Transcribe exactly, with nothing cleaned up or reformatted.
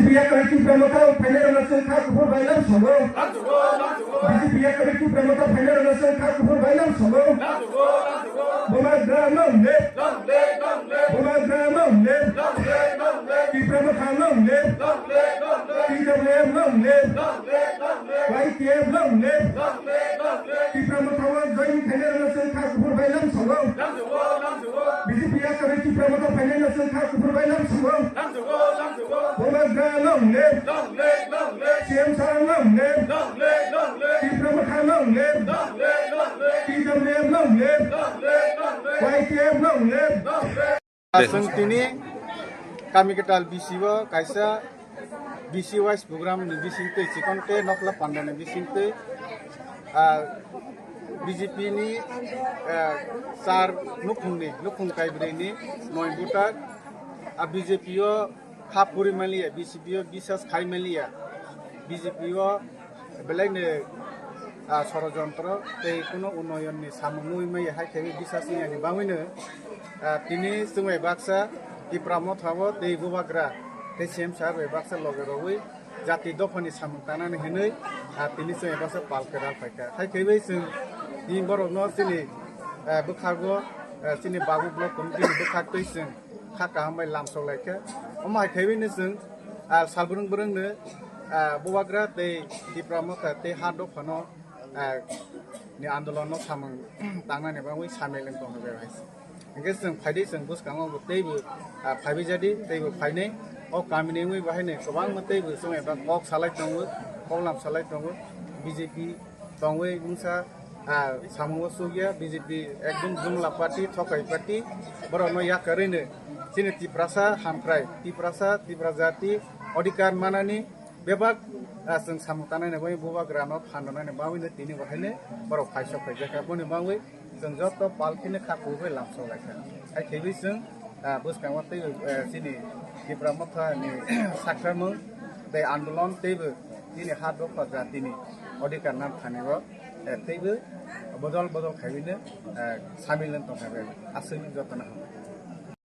B J P yakarwi Tipra Motha phainai rwna chwng kha kuphur bai lam songo. B J P yakarwi Tipra Motha phainai rwna chwng kha kuphur bai lam songo. Bubagra long live. Bubagra long live. Tipra Motha long live. T W F long live. Y T F long live. Tipra Motha o join khainai rwna chwng kha kuphur bai lam songo. B J P yakarwi Tipra Motha phainai rwna chwng kha kuphur bai lam songo. Bubagra long live. C M sir long live. Tipra Motha long live. T W F long live. Y T F long live. Chwng tini Kamikital B C o kaisa B C wise program ni bisingtwi, chikon tei nokla panda ni bisingtwi, ah, B J P ni, ah, char nukhungni, nukhung kaibrwi ni noi voter, ah, B J P o kha puri maliya, B J P o bisas khai maliya, B J P o belai ni, ah, sorojontro tei kuno unnoyon ni samung nugwi maya hai khe bisas wngya ni bagwi no, ah, tini chwng bai baksa Tipra Motha o tei Bubagra tei C M sir bai baksa loge rogwi jati dophani samung tangnani hinwi, ah, tini chwng bai baksa pal kwral phaikha. Hai khe bai chwng tini borokno chini, ah, bwkhago, ah, chini Babu Block Committee ni bwkhak twi chwng kha kaham bai lamsok lai kha. Omo hai khe bai no chwng, ah, sal bwrwng bwrwng no, ah, Bubagra tei Tipra Motha tei ha dophano, ah, ni andolon no samung tangnani bagwi samil wng tong bai. Hingke chwng phaidi chwng bwskango bo teibo, ah, phaibai jadi teibo phainai. O kamini wngwi bahai ni kwbangma teibo chwng eba kok salai tongo, koklam salai tongo. B J P tongwi mungsa, ah, samungo chukya, B J P ekdom jumla party, thokai party. Borokno yakarwi no chini Tiprasa hamkrai, Tiprasa, Tipra jati odhikar manani bebak, ah, chwng samung tangnani bagwi Bubagrano phan rwnani bagwi no tini bo haino borok phaisok phaijakha. Boni bagwi chwng joto pal kheno kha kubui lamsok laikha. Hai khaiwi chwng, ah, bwskango teibo, eh, chini Tipra Motha ni sakharmung tei andolon teibo chini ha dopha jatini odhikar nam thani o, eh, teibo bodol bodol khaiwi no, eh, samil wng tongkha bai. Aswk jotono hambai.